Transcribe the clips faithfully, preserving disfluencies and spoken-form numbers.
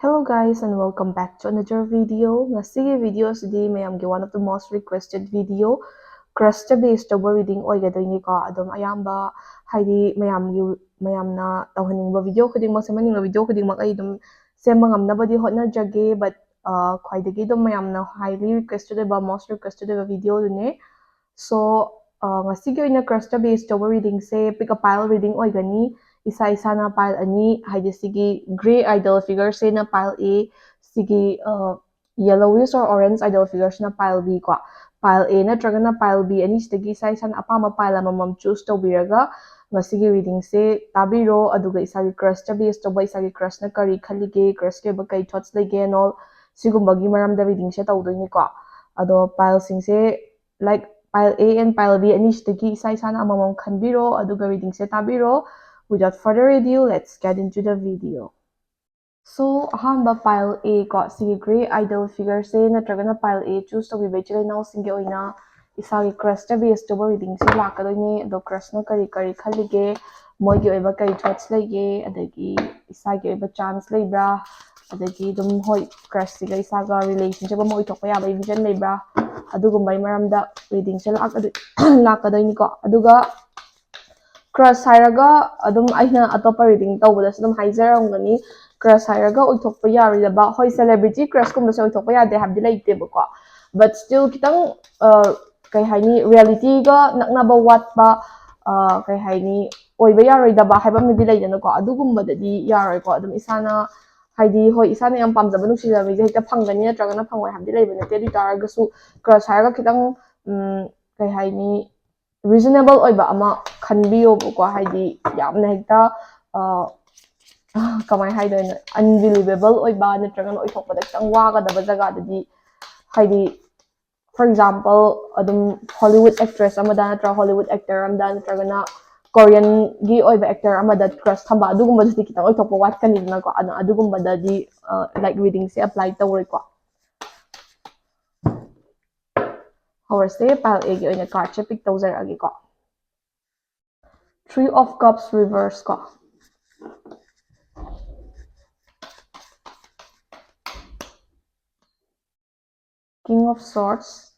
Hello guys, and welcome back to another video. ꯉꯁꯤꯒꯤ video ꯑꯁꯤꯗꯤ ꯃꯌꯥꯝꯒꯤ one of the most requested video, crush ꯇ base ꯇꯧꯕ reading ꯑꯣꯏꯒꯗꯣꯏꯅꯤꯀꯣ꯫ ꯑꯗꯨꯝ ꯑꯌꯥꯝꯕ ꯍꯥꯏꯗꯤ ꯃꯌꯥꯝꯒꯤ ꯃꯌꯥꯝꯅ ꯇꯧꯍꯟꯅꯤꯡꯕ video ꯈꯨꯗꯤꯡꯃꯛ, ꯁꯦꯝꯍꯟꯅꯤꯡꯕ video ꯈꯨꯗꯤꯡꯃꯛ ꯑꯩ ꯑꯗꯨꯝ ꯁꯦꯝꯕ ꯉꯝꯅꯕꯗꯤ ꯍꯣꯠꯅꯖꯒꯦ, but ꯈ꯭ꯋꯥꯏꯗꯒꯤ ꯑꯗꯨꯝ ꯃꯌꯥꯝꯅ highly requested ꯑꯣꯏꯕ, most requested ꯑꯣꯏꯕ video ꯗꯨꯅꯦ꯫ So ꯉꯁꯤꯒꯤ ꯑꯣꯏꯅ crush ꯇ base ꯇꯧꯕ reading say pick a pile reading ꯑꯣꯏꯒꯅꯤ꯫ ꯏꯁꯥ ꯏꯁꯥꯅ pile ꯑꯅꯤ, ꯍꯥꯏꯗꯤ ꯁꯤꯒꯤ grey idol figure ꯁꯤꯅ pile A, ꯁꯤꯒꯤ yellowish or orange idol figure ꯁꯤꯅ pile B ꯀꯣ꯫ Pile A ꯅꯠꯇ꯭ꯔꯒꯅ pile B ꯑꯅꯤꯁꯤꯗꯒꯤ ꯏꯁꯥ ꯏꯁꯥꯅ ꯑꯄꯥꯝꯕ pile ꯑꯃꯃꯝ choose ꯇꯧꯕꯤꯔꯒ ꯉꯁꯤꯒꯤ reading ꯁꯦ ꯇꯥꯕꯤꯔꯣ꯫ ꯑꯗꯨꯒ ꯏꯁꯥꯒꯤ crush ꯇ base ꯇꯧꯕ, ꯏꯁꯥꯒꯤ crush ꯅ ꯀꯔꯤ ꯈꯜꯂꯤꯒꯦ, crush ꯀꯤ ꯑꯣꯏꯕ ꯀꯔꯤ thoughts ꯂꯩꯒꯦ and all, ꯁꯤꯒꯨꯝꯕꯒꯤ ꯃꯔꯝꯗ reading ꯁꯦ ꯇꯧꯗꯣꯏꯅꯤꯀꯣ꯫ ꯑꯗꯣ pile ꯁꯤꯡꯁꯦ, like, pile A and pile B ꯑꯅꯤꯁꯤꯗꯒꯤ ꯏꯁꯥ ꯏꯁꯥꯅ ꯑꯃꯃꯝ ꯈꯟꯕꯤꯔꯣ, ꯑꯗꯨꯒ reading say ꯇꯥꯕꯤꯔꯣ꯫ Without further ado, let's get into the video. So ꯑꯍꯥꯟꯕ pile A ꯀꯣ, ꯁꯤꯒꯤ grey idol figure ꯁꯦ ꯅꯠꯇ꯭ꯔꯒꯅ pile A choose ꯇꯧꯕꯤꯕ ꯏꯆꯤꯜ ꯏꯅꯥꯎꯁꯤꯡꯒꯤ ꯑꯣꯏꯅ ꯏꯁꯥꯒꯤ crush ꯇ base ꯇꯧꯕ reading ꯁꯦ ꯂꯥꯛꯀꯗꯣꯏꯅꯦ꯫ ꯑꯗꯣ crush ꯅ ꯀꯔꯤ ꯀꯔꯤ ꯈꯜꯂꯤꯒꯦ, ꯃꯣꯏꯒꯤ ꯑꯣꯏꯕ ꯀꯔꯤ thoughts ꯂꯩꯒꯦ, ꯑꯗꯒꯤ ꯏꯁꯥꯒꯤ ꯑꯣꯏꯕ chance ꯂꯩꯕ꯭ꯔꯥ, ꯑꯗꯒꯤ ꯑꯗꯨꯝ, ꯍꯣꯏ, crush ꯁꯤꯒ ꯏꯁꯥꯒ relationship ꯑꯃ ꯑꯣꯏꯊꯣꯛꯄ ꯌꯥꯕꯒꯤ vision ꯂꯩꯕ꯭ꯔꯥ, ꯑꯗꯨꯒꯨꯝꯕꯒꯤ ꯃꯔꯝꯗ reading ꯁꯦ ꯂꯥꯛꯀꯗꯣꯏ-, ꯂꯥꯛꯀꯗꯣꯏꯅꯤꯀꯣ꯫ ꯑꯗꯨꯒ crush ꯍꯥꯏꯔꯒ ꯑꯗꯨꯝ ꯑꯩꯅ ꯑꯇꯣꯞꯄ reading ꯇꯧꯕꯗꯁꯨ ꯑꯗꯨꯝ ꯍꯥꯏꯖꯔꯝꯒꯅꯤ, crush ꯍꯥꯏꯔꯒ ꯑꯣꯏꯊꯣꯛꯄ ꯌꯥꯔꯣꯏꯗꯕ, ꯍꯣꯏ, celebrity crush ꯀꯨꯝꯕꯁꯦ ꯑꯣꯏꯊꯣꯛꯄ ꯌꯥꯗꯦ ꯍꯥꯏꯕꯗꯤ ꯂꯩꯇꯦꯕꯀꯣ, but still ꯈꯤꯇꯪ, ꯑ, ꯀꯩ ꯍꯥꯏꯅꯤ, reality ꯒ ꯅꯛꯅꯕ ꯋꯥꯠꯄ, ꯑ, ꯀꯩ ꯍꯥꯏꯅꯤ, ꯑꯣꯏꯕ ꯌꯥꯔꯣꯏꯗꯕ ꯍꯥꯏꯕ ꯑꯃꯗꯤ ꯂꯩꯗꯅꯀꯣ, ꯑꯗꯨꯒꯨꯝꯕꯗꯗꯤ ꯌꯥꯔꯣꯏꯀꯣ꯫ ꯑꯗꯨꯝ ꯏꯁꯥꯅ, ꯍꯥꯏꯗꯤ, ꯍꯣꯏ, ꯏꯁꯥꯅ ꯌꯥꯝ ꯄꯥꯝꯖꯕ ꯅꯨꯡꯁꯤꯖꯕ ꯃꯤꯁꯦ ꯍꯦꯛꯇ ꯐꯪꯒꯅꯤ ꯅꯠꯇ꯭ꯔꯒꯅ ꯐꯪꯉꯣꯏ ꯍꯥꯏꯕꯗꯤ ꯂꯩꯕ ꯅꯠꯇꯦ꯫ ꯑꯗꯨ ꯑꯣꯏ ꯇꯥꯔꯒꯁꯨ crush ꯍꯥꯏꯔꯒ ꯈꯤꯇꯪ, ꯎꯝ, ꯀꯩ ꯍꯥꯏꯅꯤ, reasonable ꯑꯣꯏꯕ ꯑꯃ ꯈꯟꯕꯤꯌꯣꯕꯀꯣ꯫ ꯍꯥꯏꯗꯤ ꯌꯥꯝꯅ ꯍꯦꯛꯇ, ꯑ, ꯀꯃꯥꯏꯅ ꯍꯥꯏꯗꯣꯏꯅꯣ, unbelievable ꯑꯣꯏꯕ ꯅꯠꯇ꯭ꯔꯒꯅ ꯑꯣꯏꯊꯣꯛꯄꯗ ꯈꯤꯇꯪ ꯋꯥꯒꯗꯕ ꯖꯒꯥꯗꯗꯤ, ꯍꯥꯏꯗꯤ, for example, ꯑꯗꯨꯝ Hollywood actress ꯑꯃꯗ ꯅꯠꯇ꯭ꯔꯒ Hollywood actor ꯑꯃꯗ ꯅꯠꯇ꯭ꯔꯒꯅ Korean ꯒꯤ ꯑꯣꯏꯕ actor ꯑꯃꯗ crush ꯊꯝꯕ, ꯑꯗꯨꯒꯨꯝꯕꯗꯨꯗꯤ ꯈꯤꯇꯪ ꯑꯣꯏꯊꯣꯛꯄ ꯋꯥꯠꯀꯅꯤꯗꯅꯀꯣ꯫ ꯑꯗꯣ ꯑꯗꯨꯒꯨꯝꯕꯗꯗꯤ, ꯑ, like, reading say apply ꯇꯧꯔꯣꯏꯀꯣ꯫ ꯍꯧꯔꯁꯦ, pile A ꯒꯤ ꯑꯣꯏꯅ card say pick ꯇꯧꯖꯔꯛꯑꯒꯦꯀꯣ꯫ Three of Cups reverse ꯀꯣ꯫ King of Swords,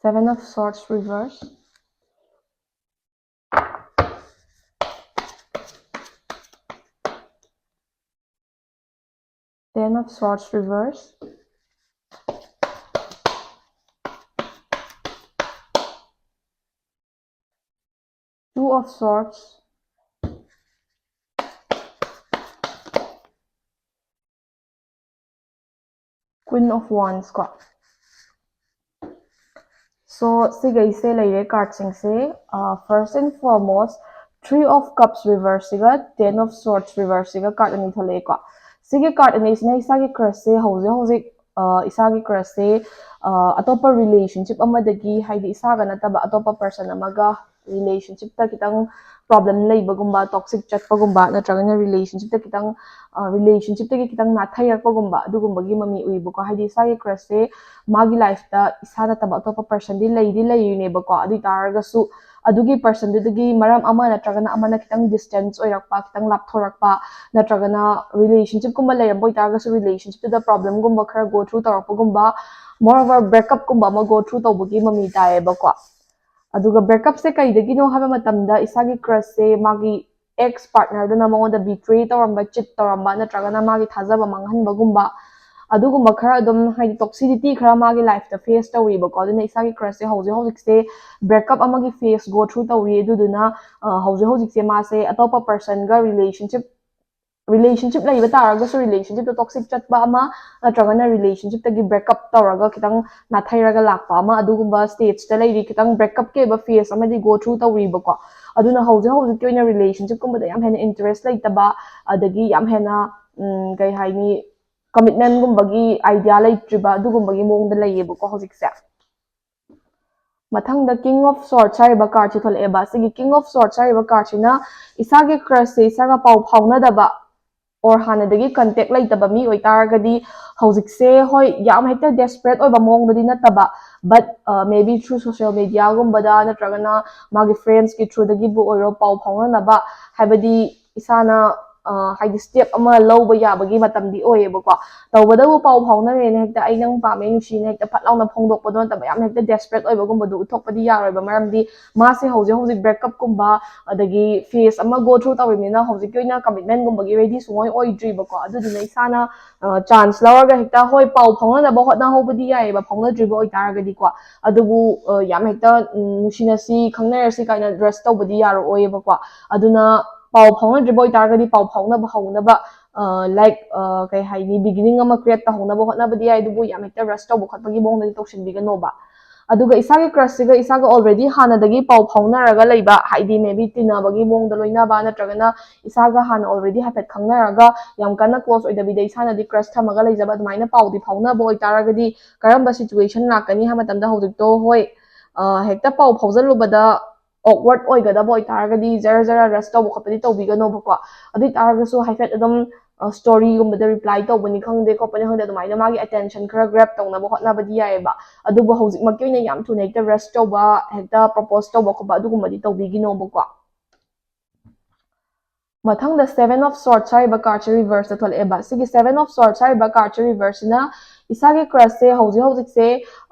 Seven of Swords reverse, Ten of Swords reverse, Two of Swords, Queen of Wands ꯀꯣ꯫ So ꯁꯤꯈꯩꯁꯦ ꯂꯩꯔꯦ cardꯁꯤꯡꯁꯦ꯫ First and foremost, Three of Cups reverseꯁꯤꯒ Ten of Swords reverseꯁꯤꯒ card ꯑꯅꯤ ꯊꯣꯛꯂꯛꯑꯦꯀꯣ꯫ ꯁꯤꯒꯤ card ꯑꯅꯤꯁꯤꯅ ꯏꯁꯥꯒꯤ crushꯁꯦ ꯍꯧꯖꯤꯛ ꯍꯧꯖꯤꯛ ꯏꯁꯥꯒꯤ crushꯁꯦ ꯑꯇꯣꯞꯄ relationship ꯑꯃꯗꯒꯤ, ꯍꯥꯏꯗꯤ ꯏꯁꯥꯒ ꯅꯠꯇꯕ ꯑꯇꯣꯞꯄ person ꯑꯃꯒ relationshipꯇ ꯈꯤꯇꯪ problem ꯂꯩꯕꯒꯨꯝꯕ, toxic ꯆꯠꯄꯒꯨꯝꯕ, ꯅꯠꯇ꯭ꯔꯒꯅ relationshipꯇ ꯈꯤꯇꯪ relationshipꯇꯒꯤ ꯈꯤꯇꯪ ꯅꯥꯊꯩꯔꯛꯄꯒꯨꯝꯕ, ꯑꯗꯨꯒꯨꯝꯕꯒꯤ ꯃꯃꯤ ꯎꯏꯕꯀꯣ꯫ ꯍꯥꯏꯗꯤ ꯏꯁꯥꯒꯤ crushꯁꯦ ꯃꯥꯒꯤ lifeꯇ ꯏꯁꯥ ꯅꯠꯇꯕ ꯑꯇꯣꯞꯄ personꯗꯤ ꯂꯩꯗꯤ ꯂꯩꯔꯤꯅꯦꯕꯀꯣ꯫ ꯑꯗꯨ ꯑꯣꯏ ꯇꯥꯔꯒꯁꯨ ꯑꯗꯨꯒꯤ personꯗꯨꯗꯒꯤ ꯃꯔꯝ ꯑꯃ ꯅꯠꯇ꯭ꯔꯒꯅ ꯑꯃꯅ ꯈꯤꯇꯪ distance ꯑꯣꯏꯔꯛꯄ, ꯈꯤꯇꯪ ꯂꯥꯞꯊꯣꯔꯛꯄ, ꯅꯠꯇ꯭ꯔꯒꯅ relationshipꯀꯨꯝꯕ ꯂꯩꯔꯝꯕ ꯑꯣꯏꯇꯥꯔꯒꯁꯨ relationshipꯇꯨꯗ problemꯒꯨꯝꯕ ꯈꯔ go through ꯇꯧꯔꯛꯄꯒꯨꯝꯕ, moreover breakupꯀꯨꯝꯕ ꯑꯃ go through ꯇꯧꯕꯒꯤ ꯃꯃꯤ ꯇꯥꯏꯌꯦꯕꯀꯣ꯫ ꯑꯗꯨꯒ breakupꯁꯦ ꯀꯩꯗꯒꯤꯅꯣ ꯍꯥꯏꯕ ꯃꯇꯝꯗ ꯏꯁꯥꯒꯤ crushꯁꯦ ꯃꯥꯒꯤ ex partnerꯗꯨꯅ ꯃꯉꯣꯟꯗ betray ꯇꯧꯔꯝꯕ, cheat ꯇꯧꯔꯝꯕ, ꯅꯠꯇ꯭ꯔꯒꯅ ꯃꯥꯒꯤ ꯊꯥꯖꯕ ꯃꯥꯡꯍꯟꯕꯒꯨꯝꯕ, ꯑꯗꯨꯒꯨꯝꯕ ꯈꯔ ꯑꯗꯨꯝ, ꯍꯥꯏꯗꯤ toxicity ꯈꯔ ꯃꯥꯒꯤ lifeꯇ face ꯇꯧꯔꯤꯕꯀꯣ꯫ ꯑꯗꯨꯅ ꯏꯁꯥꯒꯤ crushꯁꯦ ꯍꯧꯖꯤꯛ ꯍꯧꯖꯤꯛꯁꯦ breakup ꯑꯃꯒꯤ phase go through ꯇꯧꯔꯤ꯫ ꯑꯗꯨꯗꯨꯅ ꯍꯧꯖꯤꯛ ꯍꯧꯖꯤꯛꯁꯦ ꯃꯥꯁꯦ ꯑꯇꯣꯞꯄ personꯒ relationship relationship ꯂꯩꯕ ꯇꯥꯔꯒꯁꯨ relationshipꯇ toxic ꯆꯠꯄ ꯑꯃ, ꯅꯠꯇ꯭ꯔꯒꯅ relationshipꯇꯒꯤ breakup ꯇꯧꯔꯒ ꯈꯤꯇꯪ ꯅꯥꯊꯩꯔꯒ ꯂꯥꯛꯄ ꯑꯃ, ꯑꯗꯨꯒꯨꯝꯕ stageꯇ ꯂꯩꯔꯤ꯫ ꯈꯤꯇꯪ breakupꯀꯤ ꯑꯣꯏꯕ phase ꯑꯃꯗꯤ go through ꯇꯧꯔꯤꯕꯀꯣ꯫ ꯑꯗꯨꯅ ꯍꯧꯖꯤꯛ ꯍꯧꯖꯤꯛꯀꯤ ꯑꯣꯏꯅ relationshipꯀꯨꯝꯕꯗ ꯌꯥꯝ ꯍꯦꯟꯅ interest ꯂꯩꯇꯕ, ꯑꯗꯒꯤ ꯌꯥꯝ ꯍꯦꯟꯅ ꯀꯩ ꯍꯥꯏꯅꯤ, commitmentꯀꯨꯝꯕꯒꯤ idea ꯂꯩꯇ꯭ꯔꯤꯕ, ꯑꯗꯨꯒꯨꯝꯕꯒꯤ ꯃꯑꯣꯡꯗ ꯂꯩꯌꯦꯕꯀꯣ ꯍꯧꯖꯤꯛꯁꯦ꯫ ꯃꯊꯪꯗ King of Swords ꯍꯥꯏꯔꯤꯕ cardꯁꯦ ꯊꯣꯛꯂꯛꯑꯦꯕ꯫ ꯁꯤꯒꯤ King of Swords ꯍꯥꯏꯔꯤꯕ cardꯁꯤꯅ ꯏꯁꯥꯒꯤ crushꯁꯦ ꯏꯁꯥꯒ ꯄꯥꯎ ꯐꯥꯎꯅꯗꯕ, or ꯍꯥꯟꯅꯗꯒꯤ contact ꯂꯩꯇꯕ ꯃꯤ ꯑꯣꯏꯇꯥꯔꯒꯗꯤ ꯍꯧꯖꯤꯛꯁꯦ, ꯍꯣꯏ, ꯌꯥꯝ ꯍꯦꯛꯇ desperate ꯑꯣꯏꯕ ꯃꯑꯣꯡꯗꯗꯤ ꯅꯠꯇꯕ, but maybe through social mediaꯒꯨꯝꯕꯗ ꯅꯠꯇ꯭ꯔꯒꯅ ꯃꯥꯒꯤ friendsꯀꯤ throughꯗꯒꯤꯕꯨ ꯑꯣꯏꯔꯣ ꯄꯥꯎ ꯐꯥꯎꯅꯅꯕ, ꯍꯥꯏꯕꯗꯤ ꯏꯁꯥꯅ ꯍꯥꯏꯗꯤ step ꯑꯃ ꯂꯧꯕ ꯌꯥꯕꯒꯤ ꯃꯇꯝꯗꯤ ꯑꯣꯏꯌꯦꯕꯀꯣ꯫ ꯇꯧꯕꯗꯕꯨ ꯄꯥꯎ ꯐꯥꯎꯅꯔꯦꯅ ꯍꯦꯛꯇ "ꯑꯩ ꯅꯪ ꯄꯥꯝꯃꯦ, ꯅꯨꯡꯁꯤꯅ" ꯍꯦꯛꯇ ꯐꯠ ꯂꯥꯎꯅ ꯐꯣꯡꯗꯣꯛꯄꯗꯣ ꯅꯠꯇꯕ, ꯌꯥꯝ ꯍꯦꯛꯇ desperate ꯑꯣꯏꯕꯒꯨꯝꯕꯗꯣ ꯎꯠꯊꯣꯛꯄꯗꯤ ꯌꯥꯔꯣꯏꯕ꯫ ꯃꯔꯝꯗꯤ ꯃꯥꯁꯦ ꯍꯧꯖꯤꯛ ꯍꯧꯖꯤꯛ breakupꯀꯨꯝꯕ ꯑꯗꯒꯤ phase ꯑꯃ go through ꯇꯧꯔꯤꯕꯅꯤꯅ ꯍꯧꯖꯤꯛꯀꯤ ꯑꯣꯏꯅ commitmentꯒꯨꯝꯕꯒꯤ ready ꯁꯨꯡꯑꯣꯏ ꯑꯣꯏꯗ꯭ꯔꯤꯕꯀꯣ꯫ ꯑꯗꯨꯗꯨꯅ ꯏꯁꯥꯅ chance ꯂꯧꯔꯒ ꯍꯦꯛꯇ, ꯍꯣꯏ, ꯄꯥꯎ ꯐꯥꯎꯅꯅꯕ ꯍꯣꯠꯅꯍꯧꯕꯗꯤ ꯌꯥꯏꯌꯦꯕ, ꯐꯥꯎꯅꯗ꯭ꯔꯤꯕ ꯑꯣꯏꯇꯥꯔꯒꯗꯤꯀꯣ꯫ ꯑꯗꯨꯕꯨ ꯌꯥꯝ ꯍꯦꯛꯇ "ꯅꯨꯡꯁꯤꯅꯁꯤ, ꯈꯪꯅꯔꯁꯤ" ꯀꯥꯏꯅ rush ꯇꯧꯕꯗꯤ ꯌꯥꯔꯛꯑꯣꯏꯌꯦꯕꯀꯣ꯫ ꯑꯗꯨꯅ ꯄꯥꯎ ꯐꯥꯎꯅꯗ꯭ꯔꯤꯕ ꯑꯣꯏꯇꯥꯔꯒꯗꯤ ꯄꯥꯎ ꯐꯥꯎꯅꯕ ꯍꯧꯅꯕ, like, ꯀꯩ ꯍꯥꯏꯅꯤ, beginning ꯑꯃ create ꯇꯧꯍꯧꯅꯕ ꯍꯣꯠꯅꯕꯗꯤ ꯌꯥꯏ, ꯑꯗꯨꯕꯨ ꯌꯥꯝ ꯍꯦꯛꯇ rush ꯇꯧꯕ ꯈꯣꯠꯄꯒꯤ ꯃꯑꯣꯡꯗꯗꯤ ꯇꯧꯁꯤꯟꯕꯤꯒꯅꯣꯕ꯫ ꯑꯗꯨꯒ ꯏꯁꯥꯒꯤ crushꯁꯤꯒ ꯏꯁꯥꯒ already ꯍꯥꯟꯅꯗꯒꯤ ꯄꯥꯎ ꯐꯥꯎꯅꯔꯒ ꯂꯩꯕ, ꯍꯥꯏꯗꯤ maybe ꯇꯤꯟꯅꯕꯒꯤ ꯃꯑꯣꯡꯗ ꯂꯣꯏꯅꯕ ꯅꯠꯇ꯭ꯔꯒꯅ ꯏꯁꯥꯒ ꯍꯥꯟꯅ already ꯍꯥꯏꯐꯦꯠ ꯈꯪꯅꯔꯒ ꯌꯥꯝ ꯀꯟꯅ close ꯑꯣꯏꯗꯕꯤꯗ ꯏꯁꯥꯅꯗꯤ crush ꯊꯝꯃꯒ ꯂꯩꯖꯕ ꯑꯗꯨꯃꯥꯏꯅ ꯄꯥꯎꯗꯤ ꯐꯥꯎꯅꯕ ꯑꯣꯏꯇꯥꯔꯒꯗꯤ ꯀꯔꯝꯕ situation ꯂꯥꯛꯀꯅꯤ ꯍꯥꯏꯕ ꯃꯇꯝꯗ ꯍꯧꯖꯤꯛꯇꯣ, ꯍꯣꯏ, ꯍꯦꯛꯇ ꯄꯥꯎ ꯐꯥꯎꯖꯜꯂꯨꯕꯗ awkward ꯑꯣꯏꯒꯗꯕ ꯑꯣꯏꯇꯥꯔꯒꯗꯤ ꯖꯔ ꯖꯔ rush ꯇꯧꯕ ꯈꯣꯠꯄꯗꯤ ꯇꯧꯕꯤꯒꯅꯣꯕꯀꯣ꯫ ꯑꯗꯨ ꯑꯣꯏꯇꯥꯔꯒꯁꯨ ꯍꯥꯏꯐꯦꯠ ꯑꯗꯨꯝ storyꯒꯨꯝꯕꯗ reply ꯇꯧꯕꯅꯤ ꯈꯪꯗꯦ ꯈꯣꯠꯄꯅꯤ ꯈꯪꯗꯦ, ꯑꯗꯨꯃꯥꯏꯅ ꯃꯥꯒꯤ attention ꯈꯔ grab ꯇꯧꯅꯕ ꯍꯣꯠꯅꯕꯗꯤ ꯌꯥꯏꯑꯕ꯫ ꯑꯗꯨꯕꯨ ꯍꯧꯖꯤꯛꯃꯛꯀꯤ ꯑꯣꯏꯅ ꯌꯥꯝ ꯊꯨꯅ ꯍꯦꯛꯇ rush ꯇꯧꯕ, ꯍꯦꯛꯇ propose ꯇꯧꯕ ꯈꯣꯠꯄ ꯑꯗꯨꯒꯨꯝꯕꯗꯤ ꯇꯧꯕꯤꯒꯤꯅꯣꯕꯀꯣ꯫ ꯃꯊꯪꯗ Seven of Swords ꯍꯥꯏꯔꯤꯕ cardꯁꯦ reverseꯇ ꯊꯣꯛꯂꯛꯑꯦꯕ꯫ ꯁꯤꯒꯤ Seven of Swords ꯍꯥꯏꯔꯤꯕ cardꯁꯦ reverseꯁꯤꯅ ꯏꯁꯥꯒꯤ crushꯁꯦ ꯍꯧꯖꯤꯛ ꯍꯧꯖꯤꯛꯁꯦ,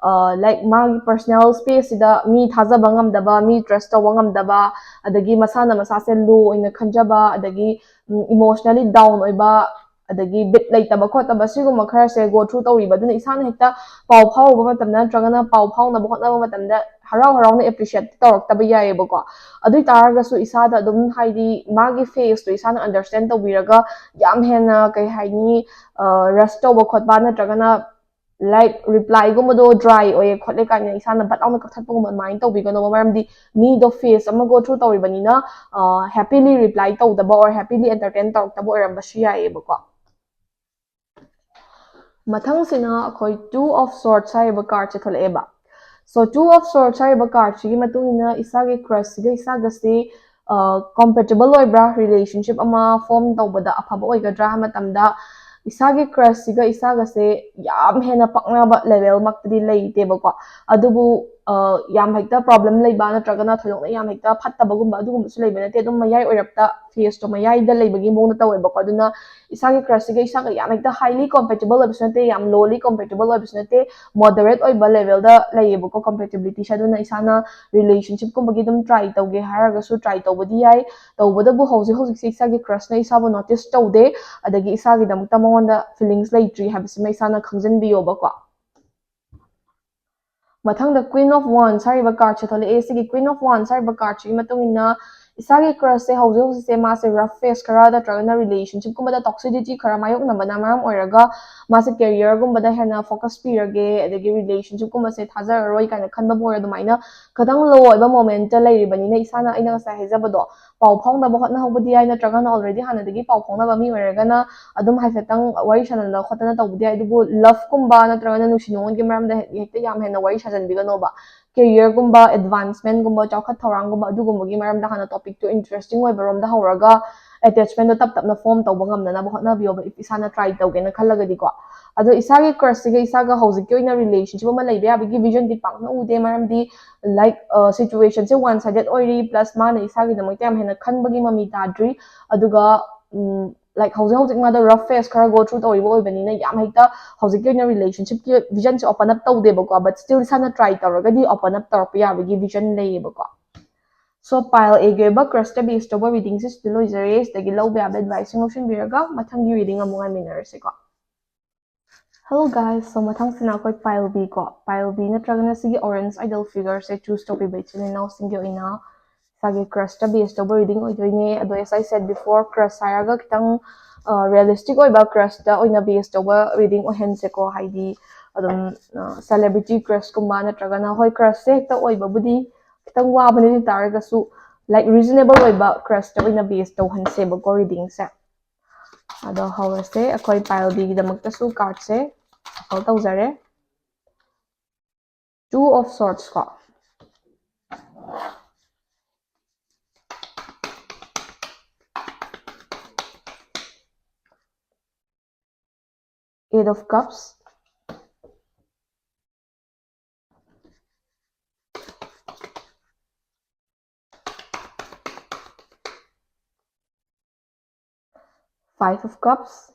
like, ꯃꯥꯒꯤ personal spaceꯁꯤꯗ ꯃꯤ ꯊꯥꯖꯕ ꯉꯝꯗꯕ, ꯃꯤ trust ꯇꯧꯕ ꯉꯝꯗꯕ, ꯑꯗꯒꯤ ꯃꯁꯥꯅ ꯃꯁꯥꯁꯦ low ꯑꯣꯏꯅ ꯈꯟꯖꯕ, ꯑꯗꯒꯤ emotionally down ꯑꯣꯏꯕ, ꯑꯗꯒꯤ bit ꯂꯩꯇꯕ ꯈꯣꯠꯇꯕ, ꯁꯤꯒꯨꯝꯕ ꯈꯔꯁꯦ go through ꯇꯧꯔꯤꯕ꯫ ꯑꯗꯨꯅ ꯏꯁꯥꯅ ꯍꯦꯛꯇ ꯄꯥꯎ ꯐꯥꯎꯔꯨꯕ ꯃꯇꯝꯗ ꯅꯠꯇ꯭ꯔꯒꯅ ꯄꯥꯎ ꯐꯥꯎꯅꯕ ꯍꯣꯠꯅꯕ ꯃꯇꯝꯗ ꯍꯔꯥꯎ ꯍꯔꯥꯎꯅ appreciate ꯇꯧꯔꯛꯇꯕ ꯌꯥꯏꯑꯕꯀꯣ꯫ ꯑꯗꯨ ꯑꯣꯏꯇꯥꯔꯒꯁꯨ ꯏꯁꯥꯗ ꯑꯗꯨꯝ, ꯍꯥꯏꯗꯤ, ꯃꯥꯒꯤ phaseꯇꯣ ꯏꯁꯥꯅ understand ꯇꯧꯕꯤꯔꯒ ꯌꯥꯝ ꯍꯦꯟꯅ, ꯀꯩ ꯍꯥꯏꯅꯤ, rush ꯇꯧꯕ ꯈꯣꯠꯄ ꯅꯠꯇ꯭ꯔꯒꯅ, like, replyꯒꯨꯝꯕꯗꯣ dry ꯑꯣꯏꯌꯦ ꯈꯣꯠꯂꯦ ꯀꯥꯏꯅ ꯏꯁꯥꯅ ꯐꯠ ꯂꯥꯎꯅ ꯀꯛꯊꯠꯄꯒꯨꯝꯕ ꯑꯗꯨꯃꯥꯏꯅ ꯇꯧꯕꯤꯒꯅꯣꯕ꯫ ꯃꯔꯝꯗꯤ ꯃꯤꯗꯣ phase ꯑꯃ go through ꯇꯧꯔꯤꯕꯅꯤꯅ happily reply ꯇꯧꯗꯕ or happily entertain ꯇꯧꯔꯛꯇꯕ ꯑꯣꯏꯔꯝꯕꯁꯨ ꯌꯥꯏꯌꯦꯕꯀꯣ꯫ ꯃꯊꯪꯁꯤꯅ ꯑꯩꯈꯣꯏ Two of Swords ꯍꯥꯏꯔꯤꯕ cardꯁꯦ ꯊꯣꯛꯂꯛꯑꯦꯕ꯫ So, Two of Swords ꯍꯥꯏꯔꯤꯕ cardꯁꯤꯒꯤ ꯃꯇꯨꯡ ꯏꯟꯅ ꯏꯁꯥꯒꯤ crushꯁꯤꯒ ꯏꯁꯥꯒꯁꯤ ꯀꯝꯄꯦꯇꯤꯕꯜ ꯑꯣꯏꯕ꯭ꯔꯥ, ꯔꯤꯂꯦꯁꯟꯁꯤꯞ ꯑꯃ ꯐꯣꯔꯝ ꯇꯧꯕꯗ ꯑꯐꯕ ꯑꯣꯏꯒꯗ꯭ꯔꯥ ꯍꯥꯏꯕ ꯃꯇꯝꯗ, ꯏꯁꯥꯒꯤ ꯀ꯭ꯔꯁꯁꯤꯒ ꯏꯁꯥꯒꯁꯦ ꯌꯥꯝ ꯍꯦꯟꯅ ꯄꯛꯅꯕ ꯂꯦꯚꯦꯜꯃꯛꯇꯗꯤ ꯂꯩꯇꯦꯕꯀꯣ꯫ ꯑꯗꯨꯕꯨ ꯌꯥꯝ ꯍꯦꯛꯇ ꯄ꯭ꯔꯣꯕ꯭ꯂꯦꯝ ꯂꯩꯕ ꯅꯠꯇ꯭ꯔꯒꯅ ꯊꯣꯏꯗꯣꯛꯅ ꯌꯥꯝ ꯍꯦꯛꯇ ꯐꯠꯇꯕꯒꯨꯝꯕ ꯑꯗꯨꯒꯨꯝꯕꯁꯨ ꯂꯩꯕ ꯅꯠꯇꯦ꯫ ꯑꯗꯨꯝ ꯃꯌꯥꯏ ꯑꯣꯏꯔꯞꯇ, ꯐꯦꯁꯇꯣ ꯃꯌꯥꯏꯗ ꯂꯩꯕꯒꯤ ꯃꯑꯣꯡꯗ ꯇꯧꯋꯦꯕꯀꯣ꯫ ꯑꯗꯨꯅ ꯏꯁꯥꯒꯤ ꯀ꯭ꯔꯁꯁꯤꯒ ꯏꯁꯥꯒ ꯌꯥꯝ ꯍꯦꯛꯇ ꯍꯥꯏꯂꯤ ꯀꯣꯝꯄꯦꯇꯤꯕꯜ ꯑꯣꯏꯕꯁꯨ ꯅꯠꯇꯦ, ꯌꯥꯝ ꯂꯣꯂꯤ ꯀꯣꯝꯄꯦꯇꯤꯕꯜ ꯑꯣꯏꯕꯁꯨ ꯅꯠꯇꯦ, ꯃꯣꯗꯔꯦꯠ ꯑꯣꯏꯕ ꯂꯦꯚꯦꯜꯗ ꯂꯩꯌꯦꯕꯀꯣ ꯀꯣꯝꯄꯦꯇꯤꯕꯤꯂꯤꯇꯤꯁꯦ꯫ ꯑꯗꯨꯅ ꯏꯁꯥꯅ ꯔꯤꯂꯦꯁꯟꯁꯤꯞꯀꯨꯝꯕꯒꯤ ꯑꯗꯨꯝ ꯇ꯭ꯔꯥꯏ ꯇꯧꯒꯦ ꯍꯥꯏꯔꯒꯁꯨ ꯇ꯭ꯔꯥꯏ ꯇꯧꯕꯗꯤ ꯌꯥꯏ꯫ ꯇꯧꯕꯇꯕꯨ ꯍꯧꯖꯤꯛ ꯍꯧꯖꯤꯛꯁꯦ ꯏꯁꯥꯒꯤ ꯀ꯭ꯔꯁꯅ ꯏꯁꯥꯕꯨ ꯅꯣꯇꯤꯁ ꯇꯧꯗꯦ, ꯑꯗꯒꯤ ꯏꯁꯥꯒꯤꯗꯃꯛꯇ ꯃꯉꯣꯟꯗ ꯐꯤꯂꯤꯡꯁ ꯂꯩꯇ꯭ꯔꯤ ꯍꯥꯏꯕꯁꯤꯃ ꯏꯁꯥꯅ ꯈꯪꯖꯤꯟꯕꯤꯌꯣꯕꯀꯣ꯫ ꯃꯊꯪꯗ Queen of Wands ꯍꯥꯏꯔꯤꯕ ꯀꯥꯔꯠꯁꯦ ꯊꯣꯛꯂꯛꯑꯦ꯫ ꯁꯤꯒꯤ Queen of Wands ꯍꯥꯏꯔꯤꯕ ꯀꯥꯔꯠꯁꯤꯒꯤ ꯃꯇꯨꯡ ꯏꯟꯅ ꯏꯁꯥꯒꯤ ꯀ꯭ꯔꯁꯁꯦ ꯍꯧꯖꯤꯛ ꯍꯧꯖꯤꯛꯁꯦ ꯃꯥꯁꯦ ꯔꯐ ꯐꯦꯁ ꯈꯔ ꯅꯠꯇ꯭ꯔꯒꯅ ꯔꯤꯂꯦꯁꯟꯁꯤꯞꯀꯨꯝꯕꯗ ꯇꯣꯛꯁꯤꯁꯤꯇꯤ ꯈꯔ ꯃꯥꯌꯣꯛꯅꯕꯅ ꯃꯔꯝ ꯑꯣꯏꯔꯒ ꯃꯥꯁꯦ ꯀꯦꯔꯤꯌꯔꯒꯨꯝꯕꯗ ꯍꯦꯟꯅ ꯐꯣꯀꯁ ꯄꯤꯔꯒꯦ, ꯑꯗꯒꯤ ꯔꯤꯂꯦꯁꯟꯁꯤꯞꯀꯨꯝꯕꯁꯦ ꯊꯥꯖꯔꯔꯣꯏ ꯀꯥꯏꯅ ꯈꯟꯕ ꯑꯣꯏꯔꯣ, ꯑꯗꯨꯃꯥꯏꯅ ꯈꯤꯇꯪ ꯂꯣ ꯑꯣꯏꯕ ꯃꯣꯃꯦꯟꯠꯇ ꯂꯩꯔꯤꯕꯅꯤꯅ ꯏꯁꯥꯅ, ꯑꯩꯅ ꯉꯁꯥꯏ ꯍꯥꯏꯖꯕꯗꯣ, ꯄꯥꯎ ꯐꯥꯎꯅꯕ ꯍꯣꯠꯅꯍꯧꯕꯗꯤ ꯌꯥꯏ, ꯅꯠꯇ꯭ꯔꯒꯅ ꯑꯣꯜꯔꯦꯗꯤ ꯍꯥꯟꯅꯗꯒꯤ ꯄꯥꯎ ꯐꯥꯎꯅꯕ ꯃꯤ ꯑꯣꯏꯔꯒꯅ ꯑꯗꯨꯝ ꯍꯥꯏꯐꯦꯠꯇꯪ ꯋꯥꯔꯤ ꯁꯥꯟꯅꯗꯅ ꯈꯣꯠꯇꯅ ꯇꯧꯕꯗꯤ ꯌꯥꯏ꯫ ꯑꯗꯨꯕꯨ ꯂꯚꯀꯨꯝꯕ ꯅꯠꯇ꯭ꯔꯒꯅ ꯅꯨꯡꯁꯤ ꯅꯨꯡꯉꯣꯟꯒꯤ ꯃꯔꯝꯗ ꯍꯦꯛꯇ ꯌꯥꯝ ꯍꯦꯟꯅ ꯋꯥꯔꯤ ꯁꯥꯖꯟꯕꯤꯒꯅꯣꯕ꯫ ꯀꯦꯔꯤꯌꯔꯒꯨꯝꯕ, ꯑꯦꯗꯚꯥꯟꯁꯃꯦꯟꯠꯒꯨꯝꯕ, ꯆꯥꯎꯈꯠ ꯊꯧꯔꯥꯡꯒꯨꯝꯕ ꯑꯗꯨꯒꯨꯝꯕꯒꯤ ꯃꯔꯝꯗ ꯍꯥꯟꯅ ꯇꯣꯄꯤꯛꯇꯣ ꯏꯟꯇꯔꯦꯁꯇꯤꯡ ꯑꯣꯏꯕ ꯔꯣꯝꯗ ꯍꯧꯔꯒ ꯑꯦꯇꯦꯆꯃꯦꯟꯠꯗꯣ ꯇꯞ ꯇꯞꯅ ꯐꯣꯔꯝ ꯇꯧꯕ ꯉꯝꯅꯅꯕ ꯍꯣꯠꯅꯕꯤꯌꯣꯕ, if ꯏꯁꯥꯅ ꯇ꯭ꯔꯥꯏ ꯇꯧꯒꯦꯅ ꯈꯜꯂꯒꯗꯤꯀꯣ꯫ ꯑꯗꯣ ꯏꯁꯥꯒꯤ ꯀ꯭ꯔꯁꯁꯤꯒ ꯏꯁꯥꯒ ꯍꯧꯖꯤꯛꯀꯤ ꯑꯣꯏꯅ ꯔꯤꯂꯦꯁꯟꯁꯤꯞ ꯑꯃ ꯂꯩꯕ ꯌꯥꯕꯒꯤ ꯚꯤꯖꯟꯗꯤ ꯄꯥꯛꯅ ꯎꯗꯦ, ꯃꯔꯝꯗꯤ ꯂꯥꯏꯛ ꯁꯤꯆꯨꯋꯦꯁꯟꯁꯦ ꯋꯥꯟ ꯁꯥꯏꯗꯦꯠ ꯑꯣꯏꯔꯤ, ꯄ꯭ꯂꯁ ꯃꯥꯅ ꯏꯁꯥꯒꯤꯗꯃꯛꯇ ꯌꯥꯝ ꯍꯦꯟꯅ ꯈꯟꯕꯒꯤ ꯃꯃꯤ ꯇꯥꯗ꯭ꯔꯤ꯫ ꯑꯗꯨꯒ ꯂꯥꯏꯛ ꯍꯧꯖꯤꯛ ꯍꯧꯖꯤꯛ ꯃꯥꯗꯣ ꯔꯐ ꯐꯦꯁ ꯈꯔ ꯒꯣ ꯊ꯭ꯔꯨ ꯇꯧꯔꯤꯕ ꯑꯣꯏꯕꯅꯤꯅ ꯌꯥꯝ ꯍꯦꯛꯇ ꯍꯧꯖꯤꯛꯀꯤ ꯑꯣꯏꯅ ꯔꯤꯂꯦꯁꯟꯁꯤꯞꯀꯤ ꯚꯤꯖꯟꯁꯦ ꯑꯣꯄꯟ ꯑꯞ ꯇꯧꯗꯦꯕꯀꯣ, ꯕꯠ ꯁ꯭ꯇꯤꯜ ꯏꯁꯥꯅ ꯇ꯭ꯔꯥꯏ ꯇꯧꯔꯒꯗꯤ ꯑꯣꯄꯟ ꯑꯞ ꯇꯧꯔꯛꯄ ꯌꯥꯕꯒꯤ ꯚꯤꯖꯟ ꯂꯩꯌꯦꯕꯀꯣ꯫ ꯁꯣ ꯄꯥꯏꯜ ꯑꯦꯒꯤ ꯑꯣꯏꯕ ꯀ꯭ꯔꯁꯇ ꯕꯦꯁ ꯇꯧꯕ ꯔꯤꯗꯤꯡꯁꯦ ꯁꯤꯗ ꯂꯣꯏꯖꯔꯦ꯫ ꯁꯤꯗꯒꯤ ꯂꯧꯕ ꯌꯥꯕ ꯑꯦꯗꯚꯥꯏꯁꯁꯤꯡ ꯂꯧꯁꯤꯟꯕꯤꯔꯒ ꯃꯊꯪꯒꯤ ꯔꯤꯗꯤꯡ ꯑꯃꯨꯛ ꯉꯥꯏꯃꯤꯟꯅꯔꯁꯤꯀꯣ꯫ Hello guys, so ꯃꯊꯪꯁꯤꯅ ꯑꯩꯈꯣꯏ ꯄꯥꯏꯜ ꯕꯤ ꯀꯣ, ꯄꯥꯏꯜ ꯕꯤ ꯅꯠꯇ꯭ꯔꯒꯅ ꯁꯤꯒꯤ ꯑꯣꯔꯦꯟꯖ ꯑꯥꯏꯗꯜ ꯐꯤꯒꯔꯁꯦ ꯆꯨꯁ ꯇꯧꯕꯤꯕ ꯏꯆꯤꯜ ꯏꯅꯥꯎꯁꯤꯡꯒꯤ ꯑꯣꯏꯅ ꯏꯁꯥꯒꯤ ꯀ꯭ꯔꯁꯇ ꯕꯦꯁ ꯇꯧꯕ ꯔꯤꯗꯤꯡ ꯑꯣꯏꯗꯣꯏꯅꯦ꯫ ꯑꯗꯣ, as I said before, crush ꯍꯥꯏꯔꯒ ꯈꯤꯇꯪ ꯔꯤꯌꯦꯂꯤꯁꯇꯤꯛ ꯑꯣꯏꯕ ꯀ꯭ꯔꯁꯇ ꯑꯣꯏꯅ ꯕꯦꯁ ꯇꯧꯕ ꯔꯤꯗꯤꯡ ꯑꯣꯏꯍꯟꯁꯦꯀꯣ꯫ ꯍꯥꯏꯗꯤ ꯑꯗꯨꯝ ꯁꯦꯂꯦꯕ꯭ꯔꯤꯇꯤ ꯀ꯭ꯔꯁꯀꯨꯝꯕ ꯅꯠꯇ꯭ꯔꯒꯅ, ꯍꯣꯏ, ꯀ꯭ꯔꯁꯁꯦ ꯍꯦꯛꯇ ꯑꯣꯏꯕꯕꯨꯗꯤ ꯈꯤꯇꯪ ꯋꯥꯕꯅꯤ, ꯑꯗꯨ ꯇꯥꯔꯒꯁꯨ ꯂꯥꯏꯛ ꯔꯤꯖꯅꯦꯕꯜ ꯑꯣꯏꯕ ꯀ꯭ꯔꯁꯇ ꯑꯣꯏꯅ ꯕꯦꯁ ꯇꯧꯍꯟꯁꯦꯕꯀꯣ ꯔꯤꯗꯤꯡꯁꯦ꯫ ꯑꯗꯣ ꯍꯧꯔꯁꯦ꯫ ꯑꯩꯈꯣꯏ ꯄꯥꯏꯜ ꯕꯤꯒꯤꯗꯃꯛꯇꯁꯨ ꯀꯥꯔꯠꯁꯦ ꯁꯐꯜ ꯇꯧꯖꯔꯦ꯫ Two of Swords ꯀꯣ꯫ Eight of Cups, Five of Cups,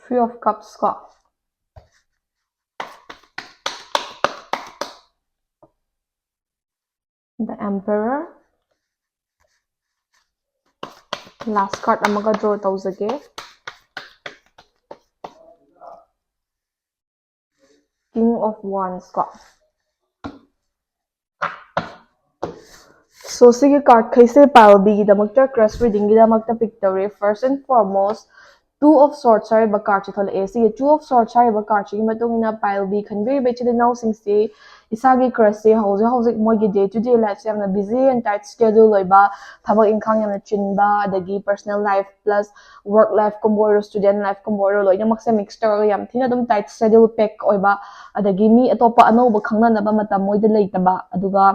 Three of Cups ꯀꯣ, The Emperor, last card ꯑꯃꯒ draw ꯇꯧꯖꯒꯦ, King of Wands ꯀꯣ. So ꯁꯤꯒꯤ card ꯈꯩꯁꯦ pile B ꯒꯤꯗꯃꯛꯇ, crush reading ꯒꯤꯗꯃꯛꯇ pick ꯇꯧꯔꯦ. First and foremost, Two of Swords ꯍꯥꯏꯔꯤꯕ card ꯁꯦ ꯊꯣꯛꯂꯛꯑꯦ꯫ ꯁꯤꯒꯤ Two of Swords ꯍꯥꯏꯔꯤꯕ card ꯁꯤꯒꯤ ꯃꯇꯨꯡ ꯏꯟꯅ pile B ꯈꯟꯕꯤꯔꯤꯕ ꯏꯆꯤꯜ ꯏꯅꯥꯎꯁꯤꯡꯁꯦ ꯏꯁꯥꯒꯤ crush ꯁꯦ ꯍꯧꯖꯤꯛ ꯍꯧꯖꯤꯛ ꯃꯣꯏꯒꯤ day to day life ꯁꯦ ꯌꯥꯝꯅ busy and tight schedule ꯑꯣꯏꯕ, ꯊꯕꯛ ꯏꯪꯈꯥꯡ ꯌꯥꯝꯅ ꯆꯤꯟꯕ, ꯑꯗꯒꯤ personal life plus work life ꯀꯨꯝꯕ ꯑꯣꯏꯔꯣ, student life ꯀꯨꯝꯕ ꯑꯣꯏꯔꯣ, ꯂꯣꯏꯅꯃꯛꯁꯦ mix ꯇꯧꯔꯒ ꯌꯥꯝ ꯊꯤꯅ ꯑꯗꯨꯝ tight schedule pack ꯑꯣꯏꯕ, ꯑꯗꯒꯤ ꯃꯤ ꯑꯇꯣꯞꯄ ꯑꯅꯧꯕ ꯈꯪꯅꯅꯕ ꯃꯇꯝ ꯃꯣꯏꯗ ꯂꯩꯇꯕ, ꯑꯗꯨꯒ